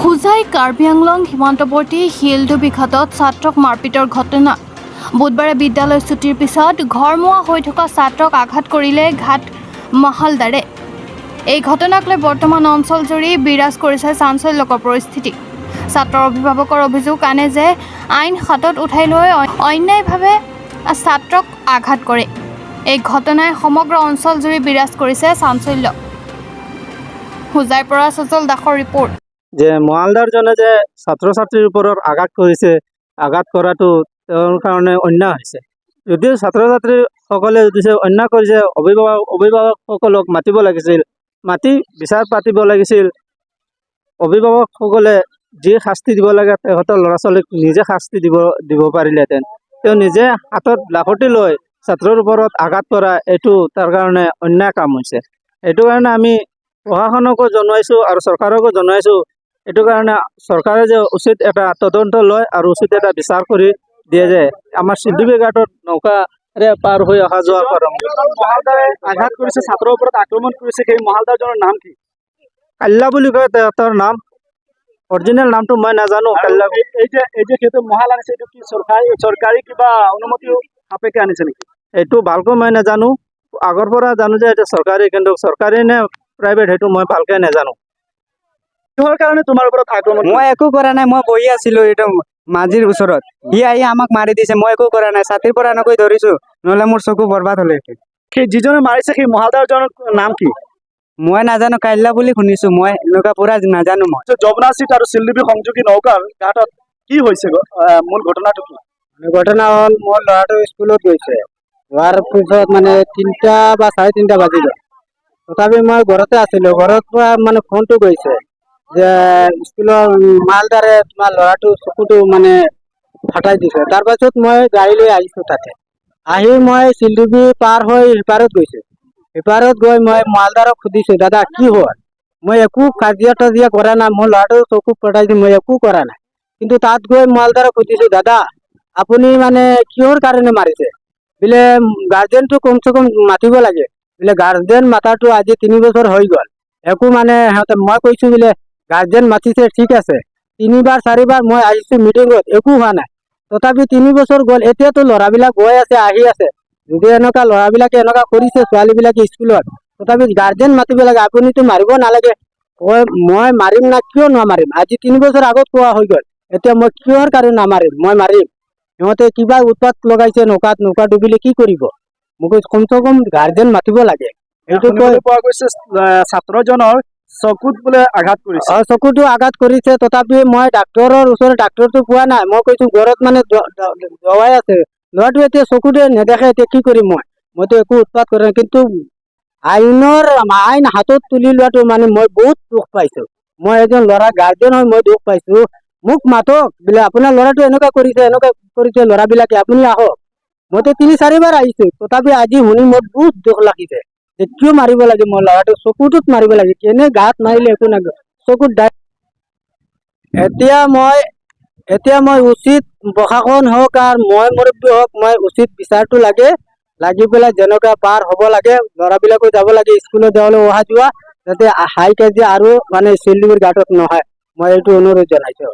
হোজাই কাৰ্বি আংলং সীমান্তৱৰ্তী শিলডুবি ঘাটত ছাত্ৰক মাৰপিটৰ ঘটনা। বুধবাৰে বিদ্যালয় ছুটীৰ পিছত ঘৰমুৱা হৈ থকা ছাত্ৰক আঘাত কৰিলে ঘাট মহালদাৰে। এই ঘটনাক লৈ বৰ্তমান অঞ্চলজুৰি বিৰাজ কৰিছে চাঞ্চল্যকৰ পৰিস্থিতি। ছাত্ৰৰ অভিভাৱকৰ অভিযোগ আনে যে আইন হাতত উঠাই লৈ অন্যায়ভাৱে ছাত্ৰক আঘাত কৰে। এই ঘটনাই সমগ্ৰ অঞ্চলজুৰি বিৰাজ কৰিছে চাঞ্চল্য। হোজাইৰ পৰা সজল দাসৰ ৰিপৰ্ট। যে মহালদাৰজনে যে ছাত্ৰ ছাত্ৰীৰ ওপৰত আঘাত কৰিছে, আঘাত কৰাটো তেওঁৰ কাৰণে অন্যায় হৈছে। যদিও ছাত্ৰ ছাত্ৰীসকলে যদি অন্যায় কৰিছে, অভিভাৱকসকলক মাতিব লাগিছিল, মাতি বিচাৰ পাতিব লাগিছিল। অভিভাৱকসকলে যি শাস্তি দিব লাগে, তেখেতৰ ল'ৰা ছোৱালীক নিজে শাস্তি দিব দিব পাৰিলেহেঁতেন। তেওঁ নিজে হাতত লাখুটি লৈ ছাত্ৰৰ ওপৰত আঘাত কৰা, এইটো তাৰ কাৰণে অন্যায় কাম হৈছে। এইটো কাৰণে আমি প্ৰশাসনকো জনাইছোঁ আৰু চৰকাৰকো জনাইছোঁ। এইটো কাৰণে চৰকাৰে যে উচিত এটা তদন্ত লয় আৰু উচিত এটা বিচাৰ কৰি দিয়ে যে আমাৰ শিলডুবি ঘাটত নৌকাৰে পাৰ হৈ অহা যোৱা কৰে। মহালদাৰে আঘাত কৰিছে, ছাত্ৰৰ ওপৰত আক্ৰমণ কৰিছে, সেই মহালদাৰজনৰ নাম কি? কাল্লা বুলি কয় তেখেতৰ নাম। অৰিজিনেল নামটো মই নাজানো। কাল্লা। এই যে সেইটো মহাল আনিছে, এইটো কি চৰকাৰী কিবা অনুমতি সাপেক্ষে আনিছে নেকি? এইটো ভালকৈ মই নাজানো। আগৰ পৰা জানো যে এইটো চৰকাৰী, কিন্তু চৰকাৰী নে প্ৰাইভেট, সেইটো মই ভালকৈ নাজানো। কিহৰ কাৰণে তোমাৰ ওপৰত আক্ৰমণ? মই একো কৰা নাই। মই বহি আছিলো এইটো মাঝিৰ ওচৰত, সি আহি আমাক মাৰি দিছে। মই একো কৰা নাই। ছাতিৰ পৰা এনেকৈ ধৰিছো, নহ'লে মোৰ চকু বৰবাদ হ'লেহেঁতেন। সেই যিজনে মাৰিছে, সেই মহালদাৰজনৰ নাম কি? মই নাজানো, কাইলা বুলি শুনিছো মই, এনেকুৱা পুৰা নাজানো মই। যে যমুনা চিট আৰু শিলডুবি সংযোগী নৌকাৰ ঘাটত কি হৈছে, মূল ঘটনাটো কি? ঘটনা হ'ল, মোৰ ল'ৰাটো স্কুলত গৈছে। যোৱাৰ পিছত মানে 3টা বা 3:30 বাজি গ'ল। তথাপি মই ঘৰতে আছিলো। ঘৰৰ পৰা মানে ফোনটো গৈছে যে স্কুলৰ মালদাৰে তোমাৰ ল'ৰাটো চকুটো মানে ফাটাই দিছে। তাৰপাছত মই গাড়ী লৈ আহিছো। তাতে আহি মই শিলডুবি পাৰ হৈ সিপাৰত গৈছো। সিপাৰত গৈ মই মালদাৰক সুধিছো, "দাদা, কি হ'ল? মই একো কাজিয়া তাজিয়া কৰা নাই। মোৰ ল'ৰাটো চকু ফটাইছে, মই একো কৰা নাই।" কিন্তু তাত গৈ মালদাৰক সুধিছো, "দাদা, আপুনি মানে কিহৰ কাৰণে মাৰিছে?" বোলে, "গাৰ্জেনটো কমচে কম মাতিব লাগে।" বোলে, "গাৰ্জেন মাতাটো আজি 3 বছৰ হৈ গ'ল, একো মানে সিহঁতে।" মই কৈছো বোলে, "গাৰ্জেন মাতিছে, ঠিক আছে, তিনিবাৰ চাৰিবাৰ মই আহিছো মিটিঙত, একো হোৱা নাই। তথাপি 3 বছৰ গ'ল, এতিয়াতো ল'ৰাবিলাক গৈ আছে, আহি আছে। যদি এনেকুৱা ল'ৰাবিলাকে এনেকুৱা কৰিছে, ছোৱালীবিলাকে স্কুলত, তথাপি গাৰ্জেন মাতিব লাগে, আপুনিতো মাৰিব নালাগে।" কয়, "মই মাৰিম না, কিয় নামাৰিম? আজি 3 বছৰ আগত কোৱা হৈ গ'ল, এতিয়া মই কিহৰ কাৰণে নামাৰিম? মই মাৰিম। সিহঁতে কিবা উৎপাত লগাইছে নৌকাত, নৌকা ডুবিলে কি কৰিব?" মোক কমচে কম গাৰ্জেন মাতিব লাগে, এইটো কৈ। শুনিবলৈ পোৱা গৈছে, ছাত্ৰজনৰ চকুত বোলে আঘাত কৰিছে। অ, চকুটো আঘাত কৰিছে। তথাপি মই ডাক্তৰৰ ওচৰত, ডাক্তৰটো পোৱা নাই। মই কৈছো, ঘৰত মানে দৱাই আছে। ল'ৰাটো এতিয়া চকুটোৱে নেদেখে, এতিয়া কি কৰিম মই? মইতো একো উৎপাত কৰা নাই। কিন্তু আইন হাতত তুলি লোৱাটো মানে মই বহুত দুখ পাইছো। মই এজন ল'ৰা গাৰ্জেন হৈ মই দুখ পাইছো। মোক মাতক, বোলে আপোনাৰ ল'ৰাটো এনেকুৱা কৰিছে, এনেকুৱা কৰিছে ল'ৰাবিলাকে, আপুনি আহক। মইতো তিনি চাৰিবাৰ আহিছো। তথাপি আজি শুনি মোৰ বহুত দুখ লাগিছে যে কিয় মাৰিব লাগে? মোৰ ল'ৰাটো চকুটোত মাৰিব লাগে, কেনে গাত মাৰিলে একো নাই, চকুত এতিয়া মই উচিত প্ৰশাসন হওক আৰু মই মুৰব্বী হওক, মই উচিত বিচাৰটো লাগে। লাগি পেলাই যেনেকুৱা পাৰ হ'ব লাগে, ল'ৰাবিলাকো যাব লাগে স্কুলত যাবলৈ, অহা যোৱা, যাতে হাই কাজিয়া আৰু মানে শিলডুবিৰ ঘাটত নহয়, মই এইটো অনুৰোধ জনাইছো।